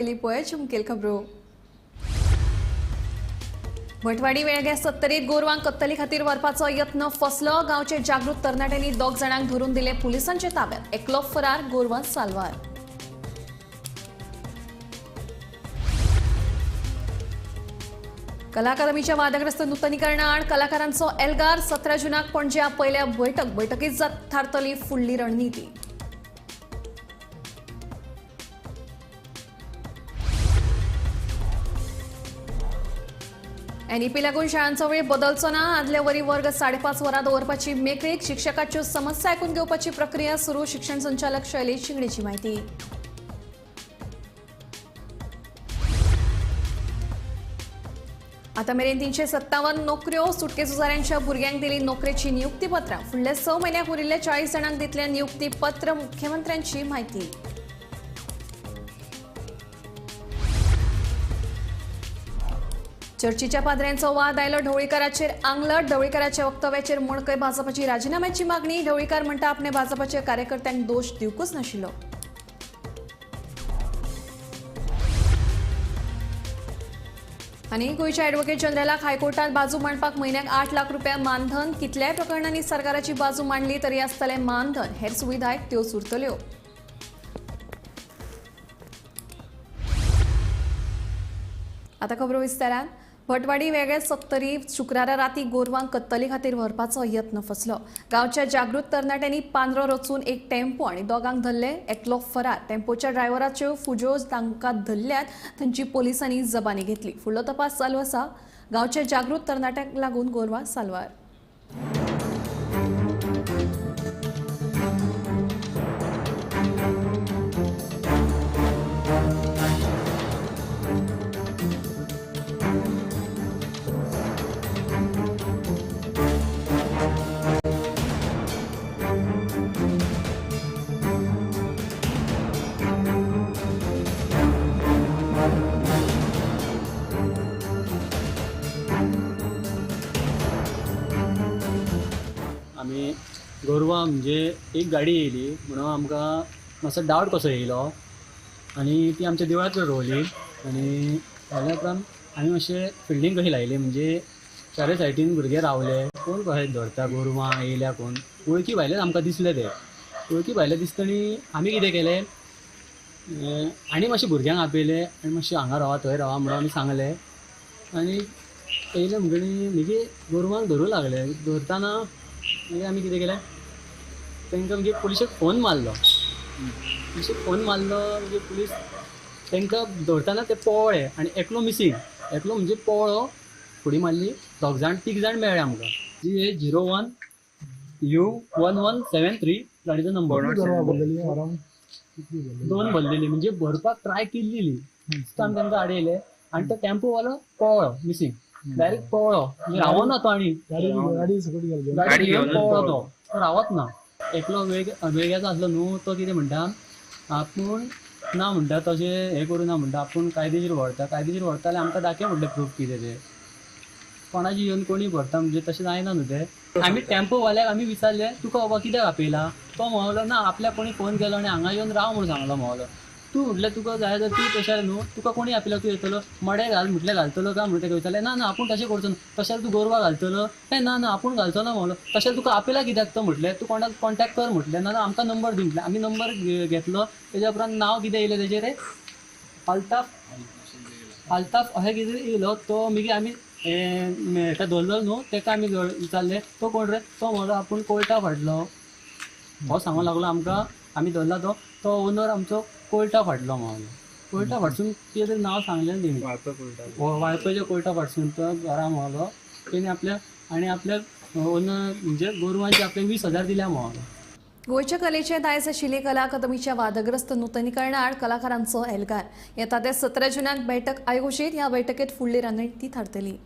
पळय मुखेल खबरो. भटवाडी वेळगे सत्तरीत गोरवांक कत्तली खातीर व्हरपाचो यत्न फसलो. गांवचे जागृत तरणाट्यांनी 2 जाणांक धरून दिले पुलिसांच्या ताब्यात. एकलो फरार, गोरवां साल्वार. कला अकादमीच्या वादग्रस्त नुतनीकरणाआड कलाकारांचो एल्गार. 17 जूनाक पणजे पयल्या बैठकीत थारतली फुडली रणनिती. एनईपी लागून शाळांचो वेळ बदलचो ना. आदले वरी वर्ग 5.5 वरां दवरपाची मेकळीक. शिक्षकाच्यो समस्या आयकून घेवपाची प्रक्रिया सुरू. शिक्षण संचालक शैलेश शिंगणेची माहिती. आता मेरेन 357 नोकऱ्यो. सुटके झुजाऱ्यांच्या भुरग्यांक दिली नोकरेची नियुक्तीपत्रां. फुडल्या 6 म्हयन्याक उरिल्ल्या 40 जाणांक दितले नियुक्तीपत्र. मुख्यमंत्र्यांची माहिती. चर्चीच्या पाद्र्यांचो वाद आयलो ढवळीकाराचेर आंगलट. ढवळीकाराच्या वक्तव्याचेर मडकय भाजपाची राजिनाम्याची मागणी. ढवळीकार म्हणटा आपणे भाजपाच्या कार्यकर्त्यांक दोश दिवकूच नाशिल्लो. आनी गोंयच्या ॲडव्होकेट जनरलाक हायकोर्टात बाजू मांडपाक म्हयन्याक 8 लाख रुपया मानधन. कितल्याय प्रकरणांनी सरकाराची बाजू मांडली तरी आसतलें मानधन. हेर सुविधाय त्योच उरतल्यो. आता खबरो विस्तारान. भटवाडी वेगळे सत्तरी शुक्रारा राती गोरवांक कत्तली खातीर व्हरपाचो यत्न फसलो. गांवच्या जागृत तरणाट्यांनी पांदरो रचून एक टेम्पो आनी दोगांक धरले. एकलो फरार. टेम्पोच्या ड्रायव्हराच्यो फुज्यो तांकां धरल्यात. थंयची पोलिसांनी जबानी घेतली. फुडलो तपास चालू आसा. गांवच्या जागृत तरणाट्यांक लागून गोरवां साल्वार. आमी गोरवां म्हणजे एक गाडी येयली म्हणून आमकां मातसो डावट कसो येयलो आनी ती आमच्या देवळात रोवली आनी जाल्या उपरांत आमी मातशे फिल्डींग कशी लायली म्हणजे चारय सायडीन भुरगे रावले. कोण कशें धरता गोरवां येयल्या कोण वळखी भायले आमकां दिसले ते वळखी भायले दिसतनी आमी कितें केलें आनी मातशे भुरग्यांक आपयले आनी मातशें हांगा रावा थंय रावा म्हणून आमी सांगलें आनी येयले म्हणटकीर मागीर गोरवांक धरूं लागले. धरतना मागीर आमी कितें केलें तांकां मागीर पुलिशेक फोन मारलो. पुलिशेक फोन मारलो मागीर पुलीस तांकां धरतना ते पळ्ळे आनी एकलो मिसींग. एकलो म्हणजे पळ्ळो, फुडी मारली. 2 जाण 3 जाण मेळ्ळे आमकां. जी ए 01 U 1173 गाडीचो नंबर. 2 भरलेली म्हणजे भरपाक ट्राय केल्ली. आमी तांकां आडयले आनी तो टेम्पोवालो पळ्ळो मिसींग. डायरेक्ट पळ्ळो म्हणजे रावना तो आनी गाडी घेवन पळ्ळो तो रावत ना. एकलो वेगळ्याचो आसलो न्हू तो कितें म्हणटा आपूण ना म्हणटा तशें हें करूं ना म्हणटा आपूण कायदेशीर व्हरता. कायदेशीर व्हरता जाल्यार आमकां दाखय म्हणलें प्रूफ कितें तें. कोणाची येवन कोणी व्हरता म्हणजे तशें जायना न्हू तें. आमी टेम्पोवाल्याक आमी विचारलें तुका बाबा कित्याक आपयला. तो म्हणलो ना आपल्याक कोणी फोन केलो आनी हांगा येवन राव म्हणून सांगलो. म्हणलो तूं म्हटलें तुका जाय जाल्यार तूं तशें न्हू तुका कोणी आपयला तूं येतलो मडें घाल म्हटलें घालतलो काय म्हणून ताका विचारलें. ना ना आपूण तशें करचो ना. तशें तूं गोरवां घालतलो ना ना आपूण घालचो ना म्हणलो. तशें तुका आपयला कित्याक तो म्हटलें तूं कोणाक कॉन्टेक्ट कर म्हटलें. ना ना आमकां नंबर दी म्हटलें. आमी नंबर घेतलो. तेज्या उपरांत नांव कितें येयलें तेजेर अल्ताफ अल्ताफ अशें कितें येयलो. तो मागीर आमी हेका धरलो न्हू ताका आमी विचारलें तो कोण रे. तो म्हणलो आपूण कोयटा फाटलो हो सांगूंक लागलो आमकां. आमी धरला तो तो ओनर आमचो कोयटा फाटलो म्हणलो. कोयटा फाटसून कितें तरी नांव सांगलें तेणी. वाळपयच्या कोयटा फाटसून तो घरा म्हणलो. तेणी आपल्या आनी आपल्या ओनर म्हणजे गोरवांचे आपल्या 20,000 दिल्या म्हणलो. गोंयच्या कलेचे दायज आशिल्ली कला अकादमीच्या वादग्रस्त नुतनीकरणाआड कलाकारांचो एल्गार. येता ते 17 जूनाक बैठक आयोजीत. ह्या बैठकेत फुडली रणनिती थारतली.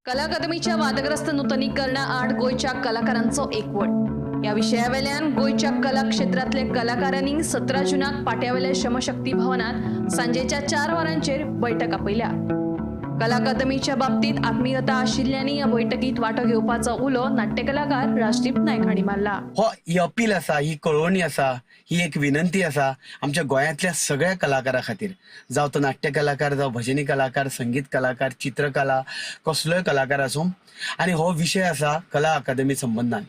कला अकादमीच्या वादग्रस्त नुतनीकरणाआड गोंयच्या कलाकारांचो एकवट. ह्या विशयावेल्यान गोंयच्या कला क्षेत्रांतले कलाकारांनी 17 जूनाक पाट्यावेल्या श्रमशक्ती भवनात सांजेच्या 4 वरांचेर बैठक आपयल्या. कला अकादमीच्या बाबतीत आत्मीयता आशिल्ल्यांनी ह्या बैठकीत वांटो घेवपाचो उलो नाट्यकलाकार राजदीप नायक हांणी मारला. हो ही अपील आसा, ही कळवणी आसा, ही एक विनंती आसा आमच्या गोंयांतल्या सगळ्या कलाकारां खातीर, जावं तो नाट्य कलाकार, जावं भजनी कलाकार, संगीत कलाकार, चित्रकला, कसलोय कलाकार आसूं. आनी हो विशय आसा कला अकादमी संबंदान.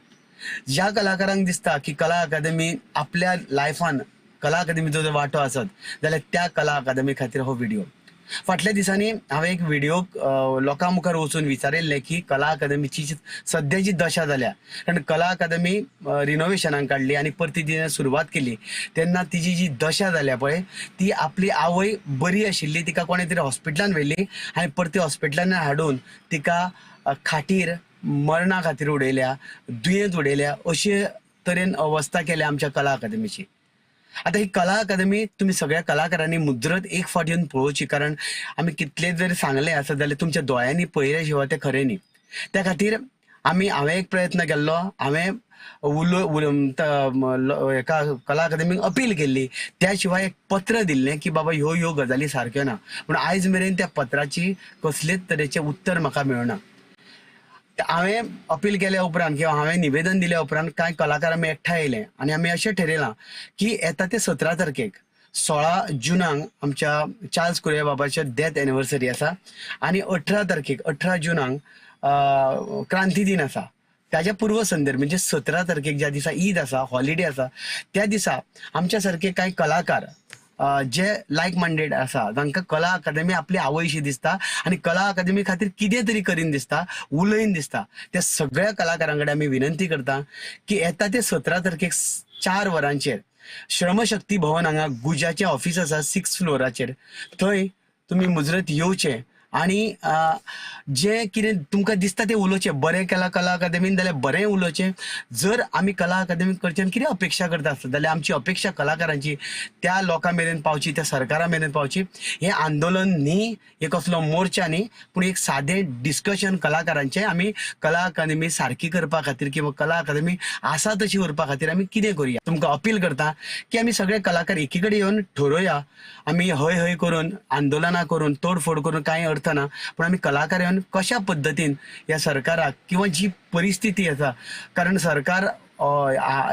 ज्या कलाकारांक दिसता की कला अकादमी आपल्या लायफान कला अकादमीचो जर वांटो आसत जाल्यार त्या कला अकादमी खातीर हो व्हिडिओ. फाटल्या दिसांनी हांवें एक व्हिडिओ लोकां मुखार वचून विचारिल्लें की कला अकादमीची सद्याची दशा जाल्या, कारण कला अकादमी रिनोवेशनाक काडली आनी परती तिणें सुरवात केली तेन्ना तिजी जी दशा जाल्या पळय ती आपली आवय बरी आशिल्ली, तिका कोणें तरी हॉस्पिटलान व्हेली आनी परती हॉस्पिटलान हाडून तिका खाटीर मरणा खातीर उडयल्या, दुयेंत उडयल्या, अशे तरेन अवस्था केल्या आमच्या कला अकादमीची. आतां ही कला अकादमी तुमी सगळ्या कलाकारांनी मुजरत एक फावट येवन पळोवची, कारण आमी कितले जर सांगलें आसत जाल्यार तुमच्या दोळ्यांनी पळयल्या शिवाय तें खरें न्ही. त्या खातीर आमी हांवें एक प्रयत्न केल्लो, हांवें एका कला अकादमीक अपील केल्ली, त्या शिवाय एक पत्र दिल्लें की बाबा ह्यो ह्यो गजाली सारक्यो ना, पूण आयज मेरेन त्या पत्राची कसलेच तरेचें उत्तर म्हाका मेळना. हांवें अपील केल्या उपरांत किंवा हांवें निवेदन दिल्या उपरांत कांय कलाकार आमी एकठांय येयले आनी आमी अशें ठरयलां की येता ते 17 तारखेक 16 जुनाक आमच्या चार्ल्स कुर्या बाबाच्या डेथ एनिवर्सरी आसा आनी 18 तारखेक 18 जुनाक क्रांती दिन आसा. ताज्या पूर्वसंध्येर म्हणजे 17 तारखेक ज्या दिसा ईद आसा, हॉलिडे आसा, त्या दिसा आमच्या सारके कांय कलाकार जे लायक मायंडेड आसा, तांकां कला अकादमी आपली आवयशी दिसता आनी कला अकादमी खातीर कितें तरी करीन दिसता, उलयन दिसता, त्या सगळ्या कलाकारां कडेन आमी विनंती करता की येता ते 17 तारखेक 4 वरांचेर श्रमशक्ती भवन हांगा गुजाचें ऑफिस आसा 6 फ्लोराचेर, थंय तुमी मुजरत येवचें आनी जें कितें तुमकां दिसता तें उलोवचें. बरें केलां कला अकादमीन जाल्यार बरें उलोवचें. जर आमी कला अकादमी कडच्यान कितें अपेक्षा करता आसत जाल्यार आमची अपेक्षा कलाकारांची त्या लोकां मेरेन पावची, त्या सरकारा मेरेन पावची. हें आंदोलन न्ही, हे कसलो मोर्चा न्ही, पूण एक सादें डिस्कशन कलाकारांचें आमी कला अकादमी सारकी करपा खातीर किंवा कला अकादमी आसा तशी उरपा खातीर आमी कितें करुया. तुमकां अपील करता की आमी सगळे कलाकार एकी कडेन येवन ठरोवया. आमी हय हय करून आंदोलनां करून तोडफोड करून कांय अर्थ ना, पूण आमी कलाकार येवन कशा पद्दतीन ह्या सरकाराक किंवा जी परिस्थिती आसा, कारण सरकार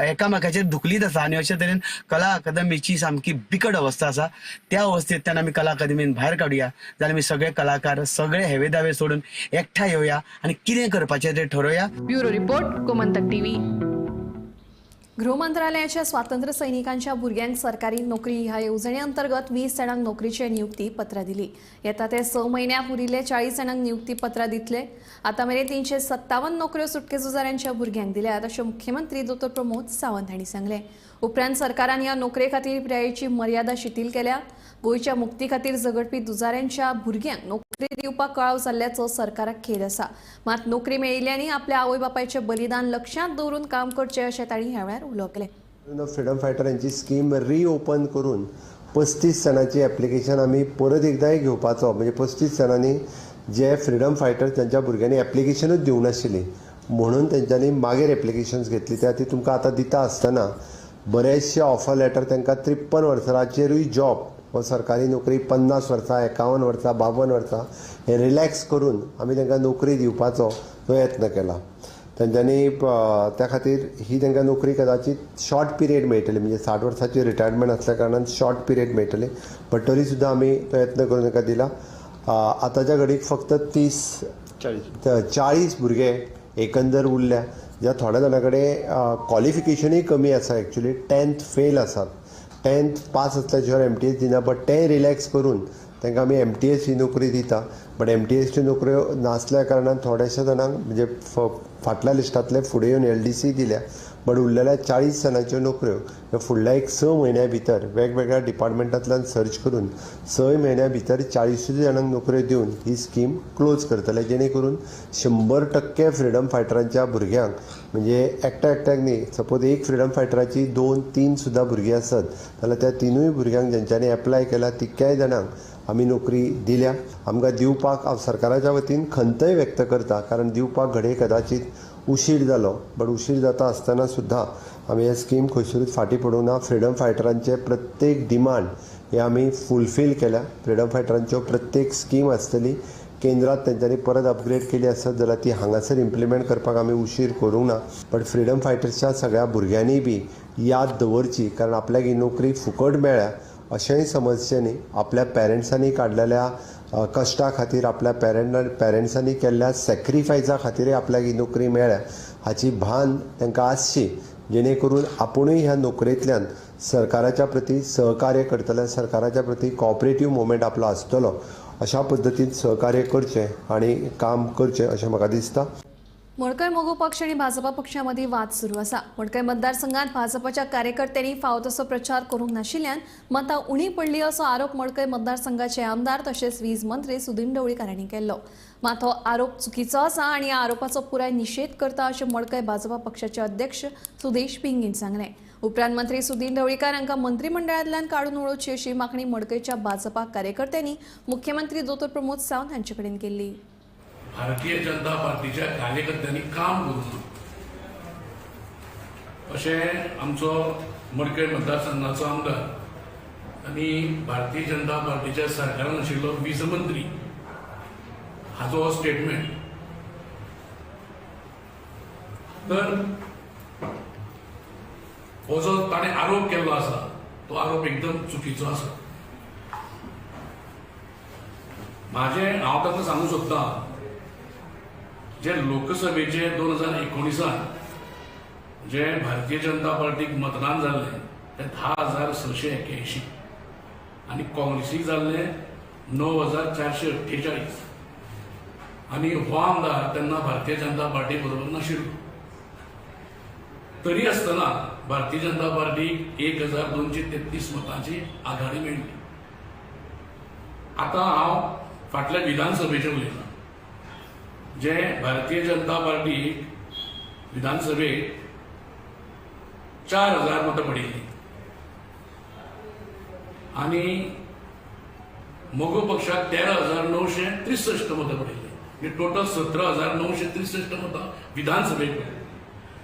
एकामेकाचेर धुकलीत आसा आनी अशे तरेन कला अकादमीची सामकी बिकट अवस्था आसा, त्या अवस्थेंतल्यान आमी कला अकादमीन भायर काडुया. जाल्यार आमी सगळे कलाकार सगळे हेवे दावे सोडून एकठांय येवया आनी कितें करपाचें तें ठरोवया. Bureau report, Gomantak TV. गृह मंत्रालयाच्या स्वातंत्र्य सैनिकांच्या भुरग्यांक सरकारी नोकरी ह्या येवजणे अंतर्गत 20 जाणांक नोकरीचे नियुक्ती पत्रां दिली. येता ते 6 म्हयन्याक उरिल्ले 40 जाणांक नियुक्ती पत्रां दितले. आतां मेरेन 357 नोकऱ्यो सुटके झुजाऱ्यांच्या भुरग्यांक दिल्यात अशें मुख्यमंत्री डॉ प्रमोद सावंत हांणी सांगलें. उपरांत सरकारान ह्या नोकरे खातीर पिरायेची मर्यादा शिथिल केल्या. गोंयच्या मुक्ती खातीर झगडपी झुजाऱ्यांच्या भुरग्यांक नोकरी दिवपाक कळाव जाल्ल्याचो सरकाराक खेद आसा. मात नोकरी मेळिल्ल्यांनी आपल्या आवय बापायचें बलिदान लक्षांत दवरून काम करचें अशें तांणी ह्या वेळार उलो केलें. फ्रिडम फायटरांची स्कीम रिओपन करून 35 जाणांची एप्लिकेशन आमी परत एकदांय घेवपाचो, म्हणजे 35 जाणांनी जे फ्रिडम फायटर तांच्या भुरग्यांनी एप्लिकेशनूच दिवंक नाशिल्ली म्हणून तेंच्यांनी मागीर एप्लिकेशन्स घेतली. त्या खातीर तुमकां आतां दिता आसतना बरेचशे ऑफर लेटर तांकां 53 वर्सांचेरूय जॉब व सरकारी नोकरी 50 वर्सां, 51 वर्सां, 52 वर्सां हे रिलॅक्स करून आमी तांकां नोकरी दिवपाचो तो यत्न केला. तांच्यांनी त्या खातीर ही तांकां नोकरी कदाचित शॉर्ट पिरियड मेळटली, म्हणजे 60 वर्साची रिटायरमेंट आसल्या कारणान शॉर्ट पिरियड मेळटली, बट तरी सुद्दां आमी तो यत्न करून तांकां दिला. आतांच्या घडीक फक्त 30-40 भुरगे एकंदर उरल्या, ज्या थोड्या जाणां कडेन क्वॉलिफिकेशनूय कमी आसा, एक्चुली 10th fail आसात, 10th पास आसल्या शिवाय MTS दिना, बट तें रिलॅक्स करून तांकां आमी MTS ही नोकरी दिता. बट MTSच्यो नोकऱ्यो नासल्या कारणान थोड्याशा जाणांक म्हणजे फाटल्या लिस्टांतले फुडें येवन LDC दिल्या, बट उरलेल्या 40 जाणांच्यो नोकऱ्यो ह्यो फुडल्या एक 6 म्हयन्या भितर वेगवेगळ्या डिपार्टमेंटांतल्यान सर्च करून 6 म्हयन्या भितर 40 जाणांक नोकऱ्यो दिवन ही स्कीम क्लोज करतले, जेणे करून 100% फ्रिडम फायटरांच्या भुरग्यांक, म्हणजे एकट्या एकट्याक न्ही, सपोज एक फ्रिडम फायटराची 2-3 सुद्दां भुरगीं आसत जाल्यार त्या 3ूय भुरग्यांक जेंच्यांनी एप्लाय केला तितक्याय जाणांक आमी नोकरी दिल्या. आमकां दिवपाक हांव सरकाराच्या वतीन खंतय व्यक्त करता, कारण दिवपाक घडये कदाचित उशीर जालो, बट उशीर जाता आसतना सुद्दां आमी हे स्कीम खंयसरूच फाटीं पडूंक ना. फ्रिडम फायटरांचे प्रत्येक डिमांड हे आमी फुलफील केल्या. फ्रिडम फायटरांच्यो प्रत्येक स्कीम आसतली केंद्रात तेंच्यांनी परत अपग्रेड केली आसत जाल्यार ती हांगासर इम्प्लिमेंट करपाक आमी उशीर करूंक ना. बट फ्रिडम फायटर्सच्या सगळ्या भुरग्यांनी बी याद दवरची, कारण आपल्याक ही नोकरी फुकट मेळ्ळ्या अशेंय समजचें न्ही. आपल्या पेरंट्सांनी काडलेल्या कश्टा खातीर, आपल्या पेरंट्सांनी केल्ल्या सॅक्रिफायसा खातीरय आपल्याक ही नोकरी मेळ्ळ्या हाची भान तांकां आसची, जेणे करून आपुणूय ह्या नोकरेंतल्यान सरकाराच्या प्रती सहकार्य करतले, सरकाराच्या प्रती कॉपरेटीव मुवमेंट आपलो आसतलो, अशा पद्दतीन सहकार्य करचें आनी काम करचें अशें म्हाका दिसता. मडकय मगो पक्ष आनी भाजपा पक्षा मदीं वाद सुरू आसा. मडकय मतदारसंघात भाजपाच्या कार्यकर्त्यांनी फावो तसो प्रचार करूंक नाशिल्ल्यान मतां उणी पडली असो आरोप मडकय मतदारसंघाचे आमदार तशेंच वीज मंत्री सुदिन ढवळीकार हांणी केल्लो. मात हो आरोप चुकीचो आसा आनी ह्या आरोपाचो पुराय निशेध करता अशें मडकय भाजपा पक्षाचे अध्यक्ष सुदेश पिंगीन सांगलें. उपरांत मंत्री सुदिन ढवळीकार हांकां मंत्रिमंडळांतल्यान काडून उडोवची अशी मागणी मडकयच्या भाजपा कार्यकर्त्यांनी मुख्यमंत्री दोतोर प्रमोद सावंत हांचे कडेन केल्ली. भारतीय जनता पार्टीच्या कार्यकर्त्यांनी काम करूंक अशें आमचो मडकय मतदारसंघाचो आमदार आनी भारतीय जनता पार्टीच्या सरकारान आशिल्लो वीज मंत्री हाचो हो स्टेटमेंट. तर हो जो ताणें आरोप केल्लो आसा तो आरोप एकदम चुकीचो आसा. म्हाजें हांव ताका सांगूंक सोदतां, जे लोकसभेचे 2019 जे भारतीय जनता पार्टीक मतदान जाल्लें तें 10,681 आनी काँग्रेसीक जाल्लें 9,448 आनी हो आमदार तेन्ना भारतीय जनता पार्टी बरोबर नाशिल्लो. तरी आसतना भारतीय जनता पार्टीक 1,233 मतांची आघाडी मेळ्ळी. आतां हांव फाटल्या विधानसभेचेर उलयतां, जे भारतीय जनता पार्टी विधानसभेत 4,000 मतां पडिल्ली आनी मगो पक्षाक 13,963 मतां पडिल्ली, म्हणजे टोटल 17,963 मतां विधानसभेक पडिल्ली.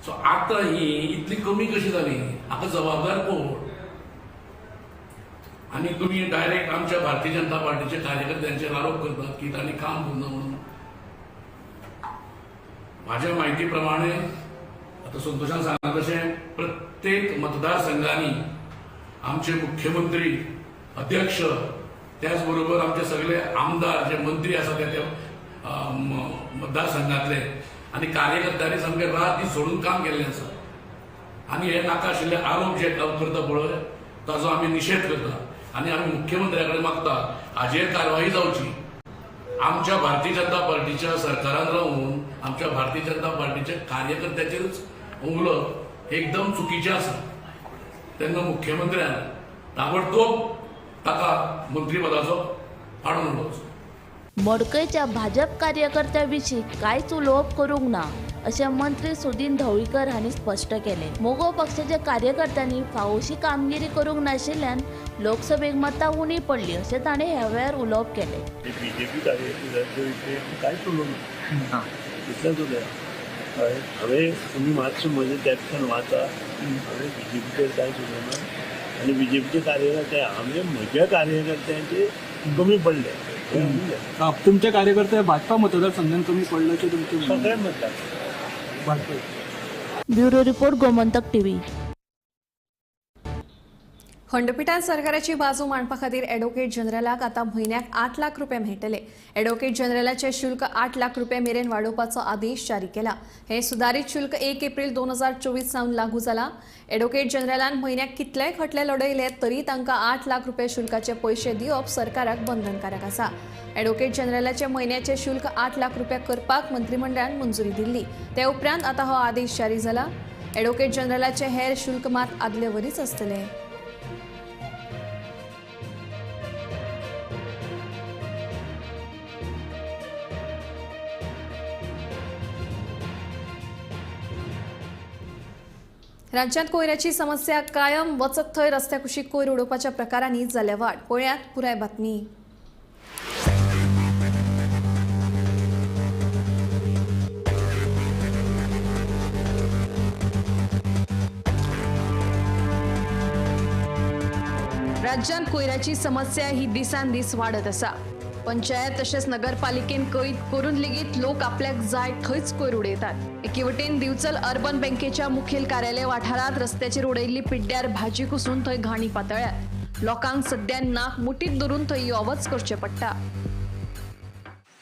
सो आतां ही इतली कमी कशी जाली हाका जबाबदार कोण? आनी तुमी डायरेक्ट आमच्या भारतीय जनता पार्टीच्या कार्यकर्त्यांचेर आरोप करतात की तांणी काम करूंक ना म्हणून. म्हाज्या म्हायती प्रमाणे आतां संतोषान सांगलां तशें प्रत्येक मतदारसंघांनी आमचे मुख्यमंत्री, अध्यक्ष, त्याच बरोबर आमचे सगळे आमदार जे मंत्री आसा त्या त्या मतदारसंघांतले आनी कार्यकर्त्यांनी सामके रात दीस सोडून काम केल्लें आसा. आनी हे नाका आशिल्ले आरोप जे करता पळय ताजो आमी निशेध करता आनी आमी मुख्यमंत्र्या कडेन मागता हाजेर कारवाई जावची. आमच्या भारतीय जनता पार्टीच्या सरकारान रावून आमच्या भारतीय जनता पार्टीच्या कार्यकर्त्याचेरूच उलोवप एकदम चुकीचें आसा. तेन्ना मुख्यमंत्र्यान ताबडतोब ताका मंत्रीपदाचो काडून उडोवचो. मडकयच्या भाजप कार्यकर्त्या विशीं कांयच उलोवप करूंक ना अशें मंत्री सुदिन ढवळीकर हांणी स्पश्ट केलें. मगो पक्षाच्या कार्यकर्त्यांनी फावोशी कामगिरी करूंक नाशिल्ल्यान लोकसभेक मतां उणी पडली अशें ताणें ह्या वेळार उलोवप केलें. बीजेपी कार्यकर्त्यांचे विशीं कांयच उलोवंक ना, इतलेंच उलया. हांवें तुमी मातशें म्हजें डेप्थान वाचा, हांवें बीजेपीचेर कांयच उलोवना आनी बीजेपीचे कार्यकर्ते हांवें म्हज्या कार्यकर्त्यांचे कमी पडले. तुमचे कार्यकर्ते भाजपा मतदारसंघात कमी पडले तुमचे सगळे मतदार Bhajpa. Bureau report, Gomantak TV. खंडपिठान सरकाराची बाजू मांडपा खातीर एडवोकेट जनरलाक आतां म्हयन्याक 8 लाख रुपया मेळटले. एडवोकेट जनरलाचें शुल्क 8 लाख रुपया मेरेन वाडोवपाचो आदेश जारी केला. हें सुदारीत शुल्क 1 एप्रिल 2024 सावन लागू जाला. एडवोकेट जनरलान म्हयन्याक कितलेय खटले लडयले तरी तांकां 8 लाख रुपया शुल्काचे पयशे दिवप सरकाराक बंधनकारक आसा. एडवोकेट जनरलाचे म्हयन्याचे शुल्क 8 लाख रुपया करपाक मंत्रिमंडळान मंजुरी दिल्ली. ते उपरांत आतां हो आदेश जारी जाला. एडवोकेट जनरलाचे हेर शुल्क मात आदले वरीच आसतले. राज्यांत कोयराची समस्या कायम, वचत थंय रस्त्या कुशीक कोयर उडोवपाच्या प्रकारांनी जाल्या वाड. पळयात पुराय बातमी. राज्यांत कोयराची समस्या ही दिसान दीस वाडत आसा. पंचायत तशेंच नगरपालिकेन कळीत करून लेगीत लोक आपल्याक जाय थंयच कोयर उडयतात. एके वटेन दिवचल अर्बन बँकेच्या मुखेल कार्यालय वाठारांत रस्त्याचेर उडयल्ली पिड्ड्यार भाजी कुसून थंय घाणी पातळ्यात. लोकांक सध्या नाक मुठीत धरून थंय यो वच करचें पडटा.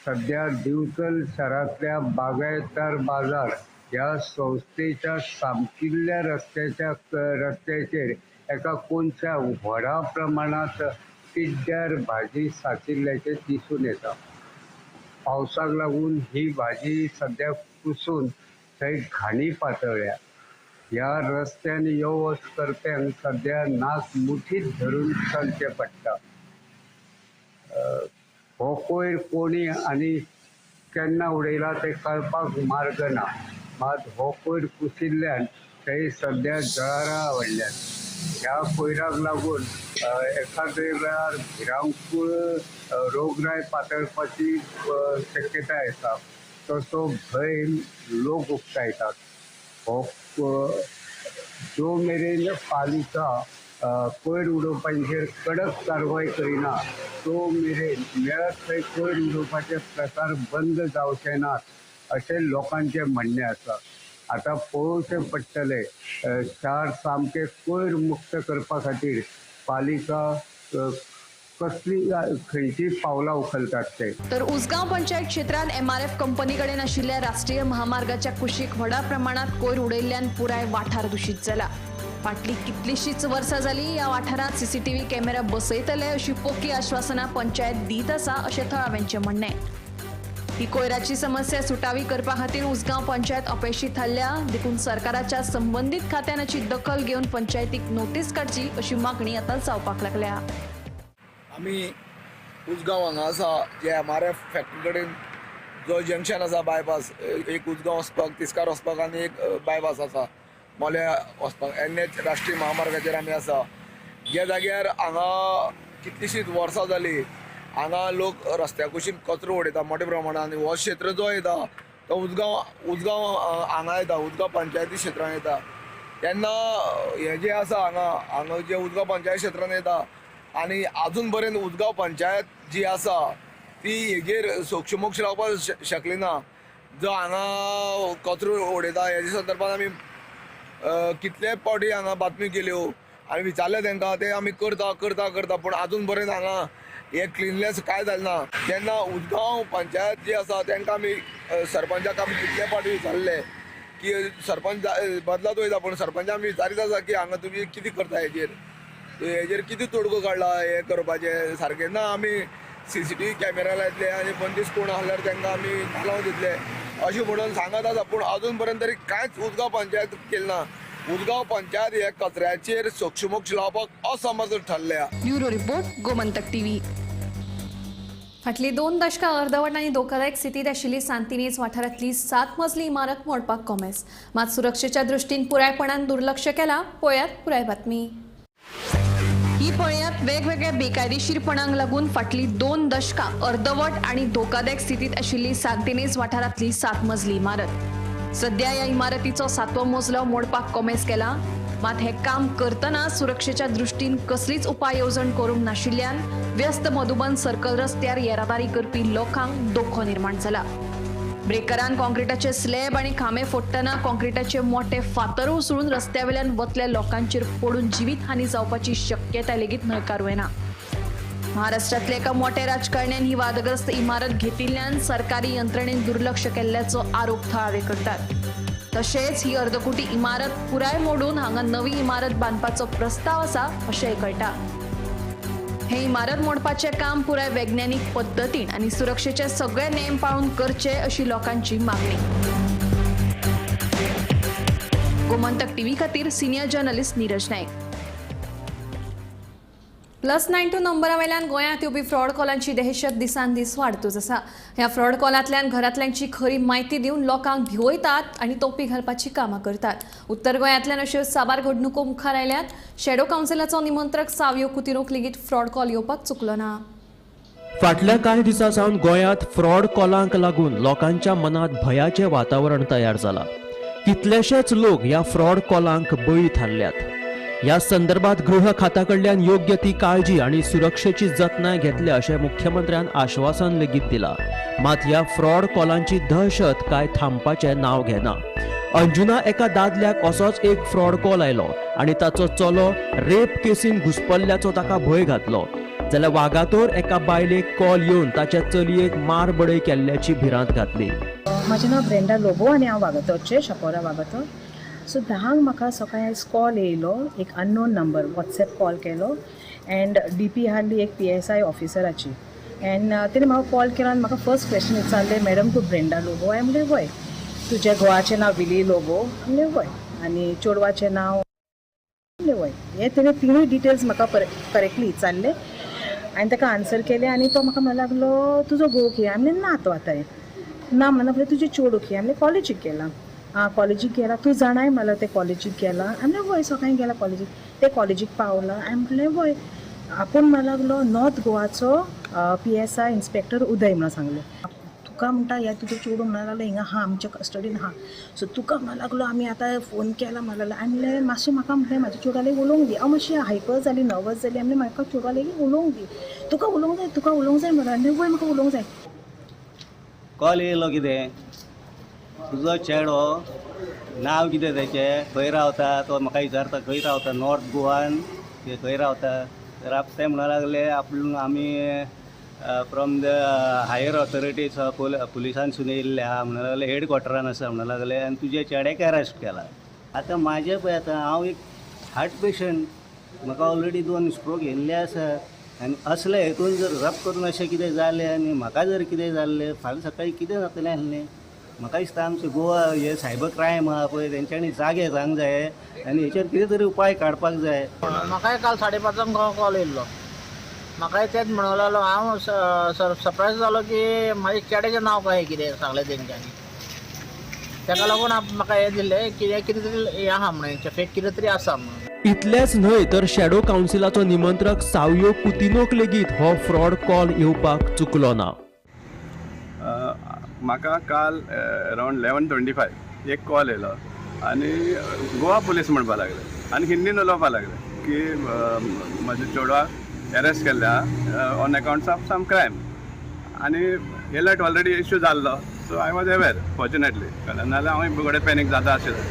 सध्या दिवचल शारांतल्या बागायतदार बाजार ह्या संस्थेच्या सामकिल्ल्या रस्त्याचेर एका कोनशा व्हडा प्रमाणांत पिड्ड्यार भाजी सांचिल्ल्याचें दिसून येता. पावसाक लागून ही भाजी सद्या कुसून थंय घाणी पातळ्ळ्या. ह्या रस्त्यान यो वच करप्यांक सद्या नाक मुठीत धरून चलचें पडटा. हो कोयर कोणी आनी केन्ना उडयला तें कळपाक मार्ग ना. मात हो कोयर कुशिल्ल्यान थंय सद्या जळारां वाडल्यात. ह्या कोयराक लागून एखाद्या वेळार भिरांकूळ रोगराय पातळपाची शक्यताय आसा. तसो भंय लोक उक्तायतात. हो जो मेरेन पालिका कोयर उडोवपाचेर कडक कारवाय करिना तो मेरेन मेळत थंय कोयर उडोवपाचे प्रकार बंद जावचे नात अशें लोकांचें म्हणणें आसा. आतां पळोवचें पडटलें शार सामकें कोयर मुक्त करपा खातीर पालिका कसली खंयची पावलां उखलतात ते. तर उसगांव पंचायत क्षेत्रांत एमआरएफ कंपनी कडेन आशिल्ल्या राष्ट्रीय महामार्गाच्या कुशीक व्हडा प्रमाणात कोयर उडयल्ल्यान पुराय वाठार दुशीत जाला. फाटली कितलीशीच वर्सां जाली ह्या वाठारांत सीसीटीव्ही कॅमेरा बसयतले अशी पोकी आश्वासनां पंचायत दीत आसा अशें थळाव्यांचें म्हणणें. ही कोयराची समस्या सुटावी करपा खातीर उसगांव पंचायत अपेशी थारल्या देखून सरकाराच्या संबंदीत खात्यान हाची दखल घेवन पंचायतीक नोटीस काडची अशी मागणी आतां जावपाक लागल्या. आमी उसगांव हांगा आसा जे एमआरएफ फॅक्टरी कडेन जो जंक्शन आसा बायपास, एक उसगांव वचपाक, तिस्कार वचपाक आनी एक बायपास आसा मोल्या वचपाक, एनएच राष्ट्रीय महामार्गाचेर आमी आसा. ज्या जाग्यार हांगा कितलीशींच वर्सां जाली हांगा लोक रस्त्या कुशीन कचरो उडयता मोठ्या प्रमाणान आनी हो क्षेत्र जो येता तो उसगांव उसगांव हांगा येता, उसगांव पंचायती क्षेत्रान येता. तेन्ना हें जें आसा हांगा हांगा जें उसगांव पंचायत क्षेत्रान येता आनी आजून पर्यंत उसगांव पंचायत जी आसा ती हेजेर सोक्षमोक्ष लावपाक शकली ना. जो हांगा कचरो उडयता हेजे संदर्भात आमी कितले पावटी हांगा बातमी केल्यो आनी विचारलें तांकां, ते आमी करता करता करता पूण आजून पर्यंत हांगा हे क्लिननेस कांय जालें ना. तेन्ना उसगांव पंचायत जी आसा तांकां आमी सरपंचाक आमी कितले पावटी विचारले की सरपंच बदलात वयता पूण सरपंचाक आमी विचारीत आसा की हांगा तुमी कितें करता हेजेर हेजेर कितें तोडगो काडला हें करपाचें सारकें ना. आमी सीसीटीव्ही कॅमेरा लायतले आनी बंदिस्त कोण आसल्यार तांकां आमी तालांव दितले अशें म्हणून सांगत आसा पूण अजून पर्यंत तरी कांयच उसगांव पंचायत केलें ना. उसगांव पंचायत हे कचऱ्याचेर सोक्षमोक्ष लावपाक असमर्थ ठरल्या. Bureau report, Gomantak TV. फाटली 2 दशकां अर्दवट आनी धोकादायक स्थितींत आशिल्ली सांतिनेज वाठारांतली 7 मजली इमारत मोडपाक कॉमेस, मात सुरक्षेच्या दृश्टीन पुरायपणान दुर्लक्ष केलां. पळयात पुराय बातमी. ही पळयात वेगवेगळ्या बेकायदेशीरपणांक लागून फाटली 2 दशकां अर्दवट आनी धोकादायक स्थितींत आशिल्ली सांतिनेज वाठारांतली 7 मजली इमारत. सध्या ह्या इमारतीचो 7वो मजलो मोडपाक कॉमेस केला. मात हे काम करतना सुरक्षेच्या दृश्टीन कसलीच उपाय येवजण करूंक नाशिल्ल्यान व्यस्त मधुबन सर्कल रस्त्यार येरादारी करपी लोकांक धोको निर्माण जाला. ब्रेकरान कॉन्क्रिटाचे स्लॅब आनी खांबे फोडटना कॉन्क्रिटाचे मोठे फातर उसळून रस्त्या वयल्यान वतल्या लोकांचेर पडून जिवीत हानी जावपाची शक्यताय लेगीत न्हयकारूं येना. महाराष्ट्रातल्या एका मोठ्या राजकारण्यान ही वादग्रस्त इमारत घेतिल्ल्यान सरकारी यंत्रणेन दुर्लक्ष केल्ल्याचो आरोप थळावे करतात. तशेंच ही अर्दकुटी इमारत पुराय मोडून हांगा नवी इमारत बांदपाचो प्रस्ताव आसा अशेंय कळटा. हे इमारत मोडपाचें काम पुराय वैज्ञानिक पद्दतीन आनी सुरक्षेचे सगळे नेम पाळून करचे अशी लोकांची मागणी. गोमंतक टीव्ही खातीर senior journalist Neeraj Naik. +92 नंबरा वयल्यान गोंयांत येवपी फ्रॉड कॉलांची दहशत दिसान दीस वाडतूच आसा. ह्या फ्रॉड कॉलांतल्यान घरांतल्यांची खरी म्हायती दिवन लोकांक भिवयतात आनी तोपी घालपाची कामां करतात. उत्तर गोंयांतल्यान अश्यो साबार घडणुको मुखार आयल्यात. शॅडो कावन्सिलाचो निमंत्रक सावियो कुतिरोक लेगीत फ्रॉड कॉल येवपाक चुकलो ना. फाटल्या कांय दिसां सावन गोंयांत फ्रॉड कॉलांक लागून लोकांच्या मनांत भयाचें वातावरण तयार जालां. कितलेशेच लोक ह्या फ्रॉड कॉलांक बळी थारल्यात. ह्या संदर्भात गृह खाता कडल्यान योग्य ती काळजी आनी सुरक्षेची जतनाय घेतल्या अशें मुख्यमंत्र्यान आश्वासन लेगीत दिलां. मात ह्या फ्रॉड कॉलांची दहशत काय थांबपाचें नांव घेना. अंजुना एका दादल्याक असोच एक फ्रॉड कॉल आयलो आनी ताचो चलो रेप केसीन घुसपल्ल्याचो ताका भंय घातलो. जाल्यार वागातोर एका बायलेक कॉल येवन ताच्या चलयेक मार बडय केल्ल्याची भिरांत घातली. म्हजें नांव ब्रेंडा लोबो आनी हांव वागातोरचें, शापोरा वागातोर. सो 10 म्हाका सकाळीं आयज कॉल येयलो, एक अननोन नंबर वॉट्सएप कॉल केलो एंड डी पी आहली एक PSI ऑफिसराची. एंड तेणें म्हाका कॉल केलो आनी म्हाका फर्स्ट क्वेश्चन विचारलें, मॅडम तूं ब्रेंडा लोबो? हांवें म्हणलें वय. तुज्या घोवाचें नांव विली लोबो? म्हणलें वय. आनी चेडवाचें नांव? म्हणलें वय. हें तेणें तिनूय डिटेल्स म्हाका करेक्टली विचारले. हांवें ताका आन्सर केलें आनी तो म्हाका म्हणूंक लागलो तुजो घोव खंय? हांवें म्हणलें ना तो आतां ना म्हणना फुडें तुजें चेडूं खंय? हांवें कॉलेजीक गेलां. आं कॉलेजीक गेला, तूं जाणाय म्हणल्यार तें कॉलेजीक गेलां? हांवें म्हणलें वय, सकाळीं गेलां कॉलेजीक. तें कॉलेजीक पावलां? हांवें म्हणलें वय. आपूण म्हणूंक लागलो नॉर्थ गोवाचो PSI inspector उदय म्हणून सांगलें. तुका म्हणटा ह्या तुजें चेडूं म्हणूंक लागलो हिंगा आहा आमच्या कस्टडीन आहा, सो तुका म्हणूंक लागलो आमी आतां फोन केला म्हणूंक लागलो. हांवें म्हणलें मातशें म्हाका म्हणलें म्हाज्या चेडवा लागीं उलोवंक दी. हांव मातशें हायपर जाली, नर्वस जाली. हांवें म्हणलें म्हाका चेडवा लागीं उलोवंक दी, तुका उलोवंक जाय, तुका उलोवंक जाय म्हणून. हांवें वय म्हाका उलोवंक जाय. कॉल येयलो कितें तुजो चेडो नांव कितें तेचें, खंय रावता, तो म्हाका विचारता खंय रावता, नॉर्थ गोवान खंय रावता. तर ते म्हणूंक लागले आपूण आमी फ्रॉम the higher authorities पुलिसांसून येयल्ले आहा म्हणूंक लागले, हेड क्वॉर्टरान आसा म्हणूंक लागले आनी तुज्या चेड्याक अरेस्ट केला. आतां म्हाजें पळय, आतां हांव एक हार्ट पेशंट, म्हाका ऑलरेडी 2 स्ट्रोक येयल्ले आसा आनी असले हेतून जर रप करून अशें कितें जालें आनी म्हाका जर कितें जाल्लें फाल्यां सकाळीं कितें जातलें आसलें. म्हाका दिसता आमचें गोवा हे सायबर क्रायम आहा पळय तेंच्यांनी जागे जावंक जाय आनी हेचेर कितें तरी उपाय काडपाक जाय. म्हाकाय काल 5:30 कॉल येयल्लो, म्हाकाय तेंच म्हणूंक लागलो. हांव सरप्रायज जालो की म्हाज्या चेड्याचें नांव कशें कितें सांगलें तेंच्यांनी. ताका लागून म्हाका हें दिलें की हें कितें तरी हें आहा म्हणून, फेक कितें तरी आसा म्हणून. इतलेंच न्हय तर शॅडो कावन्सिलाचो निमंत्रक सावयो कुतिनोक लेगीत हो फ्रॉड कॉल येवपाक चुकलो ना. म्हाका काल अरावंड 11:25 एक कॉल येयलो आनी गोवा पुलीस म्हणपाक लागले आनी हिंदीन उलोवपाक लागले की म्हज्या चेडवाक अरेस्ट केल्ले आहा on accounts of some crime आनी एलर्ट ऑलरेडी इश्यू जाल्लो. So I was aware fortunately, नाजाल्यार हांव घडये पॅनीक जाता आशिल्लें.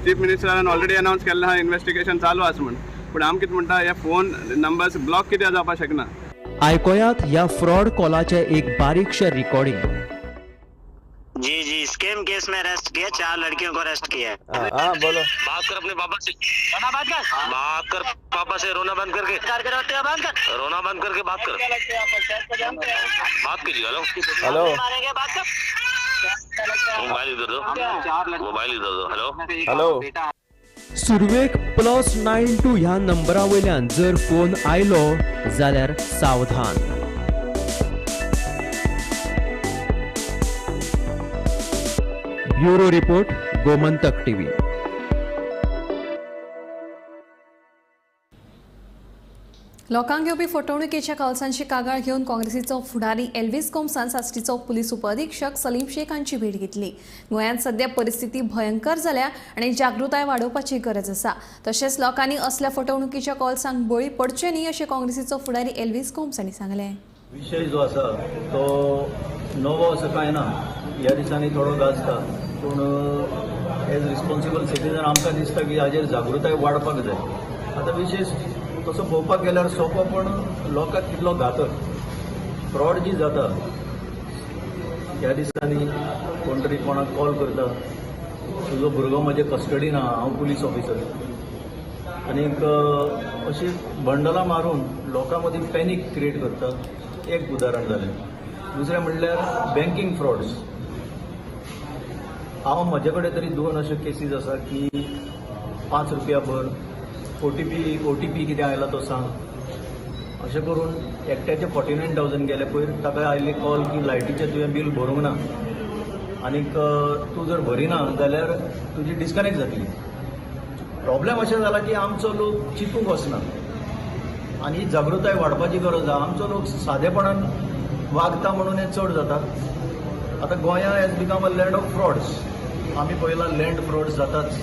चीफ मिनिस्टरान ऑलरेडी अनावन्स केल्लें आहा इन्वेस्टिगेशन चालू आसा म्हूण, पूण आम कितें म्हणटा हे फोन नंबर्स ब्लॉक कित्याक जावपाक शकना. आयकोयात ह्या फ्रॉड कॉलाचें एक बारीकशें रिकॉर्डिंग. जी जी, स्कैम केस में अरेस्ट किया, 4 लड़कियों को अरेस्ट किया है. हाँ बोलो, बात कर अपने पापा से, बात कर, बात कर पापा से, रोना बंद करके, बंद कर, रोना बंद करके बात कर, बात कीजिए. हेलो हेलो, बात कर, मोबाइल इधर दो, मोबाइल इधर दो. Hello hello. सुरवेक +92 ह्या नंबरा वयल्यान जर फोन आयलो जाल्यार सावधान. Bureau report, Gomantak TV. लोकांक घेवपी फटवणुकीच्या कॉल्सांची कागाळ घेवन काँग्रेसीचो फुडारी एल्विस गोम्सान साश्टीचो पुलीस उपअधिक्षक सलीम शेख हांची भेट घेतली. गोंयांत सध्या परिस्थिती भयंकर जाल्या आनी जागृताय वाडोवपाची गरज आसा. तशेंच लोकांनी असल्या फटवणुकीच्या कॉल्सांक बळी पडचे न्ही अशें काँग्रेसीचो फुडारी एल्विस गोम्स हांणी सांगलें. विशय जो आसा तो नवो असो कांय ना, ह्या दिसांनी थोडो गाजता, पूण एज रिस्पॉन्सिबल सिटीजन आमकां दिसता की हाजेर जागृताय वाडपाक जाय. आतां विशय तसो पळोवपाक गेल्यार सोंपो, पूण लोकांक कितलो घातक फ्रॉड जी जाता ह्या दिसांनी. कोण तरी कोणाक कॉल करता, तुजो भुरगो म्हजे कस्टडीन आहा, हांव पुलीस ऑफिसर, आनीक अशी बंडलां मारून लोकां मदीं पॅनीक क्रिएट करता. एक उदाहरण जालें. दुसरें म्हणल्यार बँकींग फ्रॉड्स. हांव म्हजे कडेन तरी 2 अश्यो केसीस आसा की 5 रुपया भर, OTP कितें आयला तो सांग, अशें करून एकट्याचे 49,000 गेले. पयर ताका आयले कॉल की लायटीचें तुवें बील भरूंक ना आनीक तूं जर भरिना जाल्यार तुजी डिस्कनेक्ट जातली. प्रॉब्लेम अशें जाला की आमचो लोक चिंतूंक वचना आनी ही जागृताय वाडपाची गरज आसा. आमचो लोक सादेपणान वागता म्हणून हें चड जाता. आतां गोंया has become a land of frauds. आमी पळयला लँड फ्रॉड्स जाताच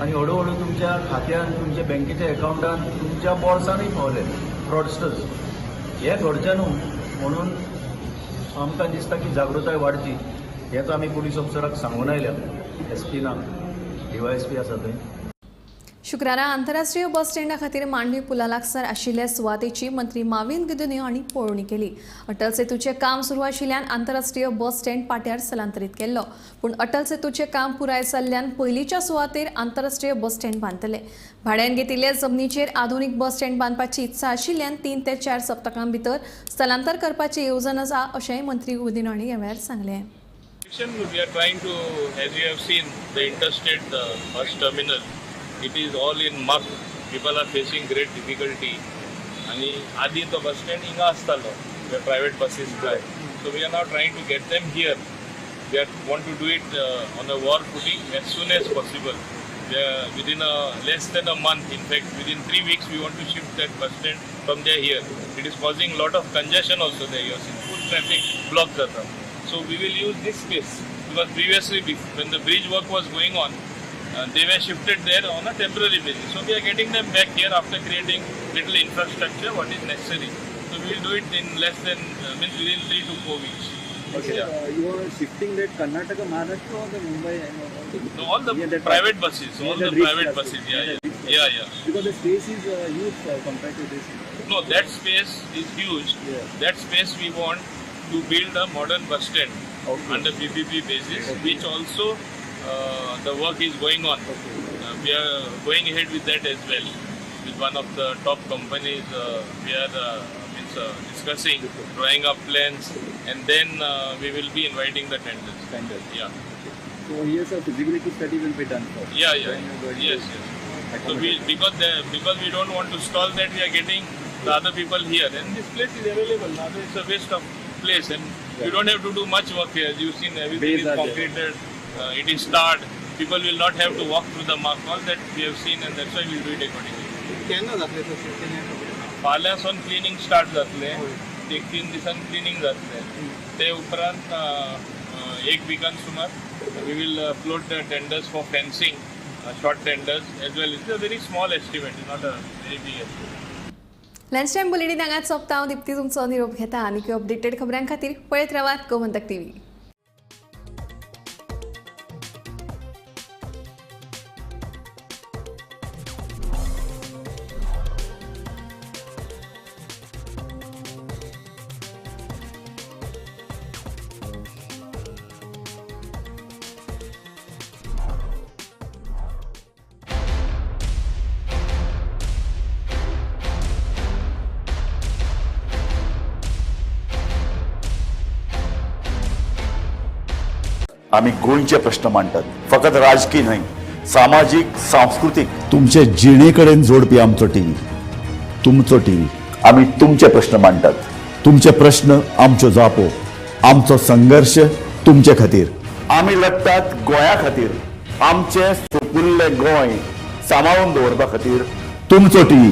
आनी हळू हळू तुमच्या खात्यान, तुमच्या बँकेच्या अकावंटान, तुमच्या बोल्सानूय पावले फ्रॉडस्टर्स. हें घडचें न्हू म्हणून आमकां दिसता की जागृताय वाडची. हेंच आमी पुलीस ऑफिसराक सांगून आयल्या, एस पी ना, डीवायएसपी आसा थंय. शुक्रारा आंतरराष्ट्रीय बस स्टँडा खातीर मांडवी पुला लागसार आशिल्ल्या सुवातेची मंत्री माविन गुदिन्हो हांणी पळोवणी केली. अटल सेतूचें काम सुरू आशिल्ल्यान आंतरराष्ट्रीय बस स्टँड पाट्यार स्थलांतरीत केल्लो, पूण अटल सेतूचें काम पुराय जाल्ल्यान पयलींच्या सुवातेर आंतरराष्ट्रीय बस स्टँड बांदतले. भाड्यान घेतिल्ल्या जमनीचेर आधुनीक बस स्टँड बांदपाची इत्सा आशिल्ल्यान 3 ते 4 सप्तकां भितर स्थलांतर करपाची येवजण आसा अशेंय मंत्री गुदिन्हो हांणी ह्या वेळार सांगलें. We are trying to, as you have seen, the interstate bus terminal, it is all in muck. People are facing great difficulty. And आदी तो bus stand हिंगा आसतालो, where private buses ply. So we are now trying to get them here. We are want to do it on a war footing as soon as possible. We are within a less than a month, in fact, within 3 weeks, we want to shift that bus stand from there here. It is causing lot of congestion also there. You have seen full traffic block jata. So we will use this space because previously when the bridge work was going on, they were shifted there on a temporary basis. So we are getting them back here after creating little infrastructure what is necessary. So we will do it in less than means within 3 to 4 weeks. Okay. Yeah. You are shifting that Karnataka, Maharashtra or the Mumbai? No, all the private buses, all the private buses. Yeah, yeah, yeah. Because the space is huge compared to this. No, that space is huge. Yeah. That space we want to build a modern bus stand under PPP basis, which also the work is going on. We are going ahead with that as well. With one of the top companies, we are discussing, drawing up plans, and then we will be inviting the tenders. Tenders. Yeah. Okay. So here's a feasibility study will be done first. Yeah, yeah. Yes, yes. So we because we don't want to stall that, we are getting the other people here, and this place is available now. It's a waste of place, and you don't have to do much work here. You've seen everything is concreted. It is tarred. People will not have to walk through the muck. All that we have seen, and that's why we will do it accordingly. फाल्यां सावन cleaning start जातलें. एक 3 दिसान cleaning जातलें. ते उपरांत एक विकान सुमार we will float the tenders for fencing, short tenders as well. It's a very small estimate, not a very big estimate. Lunch time bulletin हांगाच सोंपता. हांव दीप्ती तुमचो निरोप घेता आनी अपडेटेड खबरां खातीर पळयत रावात गोमंतक टीव्ही. आम्ही गोंयचे प्रश्न मांडटात, फकत राजकीय न्हय, सामाजीक, सांस्कृतीक, तुमचे जिणे कडेन जोडपी आमचो टीव्ही, तुमचो टीव्ही. आम्ही तुमचे प्रश्न मांडटात, तुमचे प्रश्न आमच्यो जापो, आमचो संघर्ष तुमचे खातीर. आमी लढटात गोंया खातीर, आमचें सुपुल्लें गोंय सांबाळून दवरपा खातीर. तुमचो टीव्ही.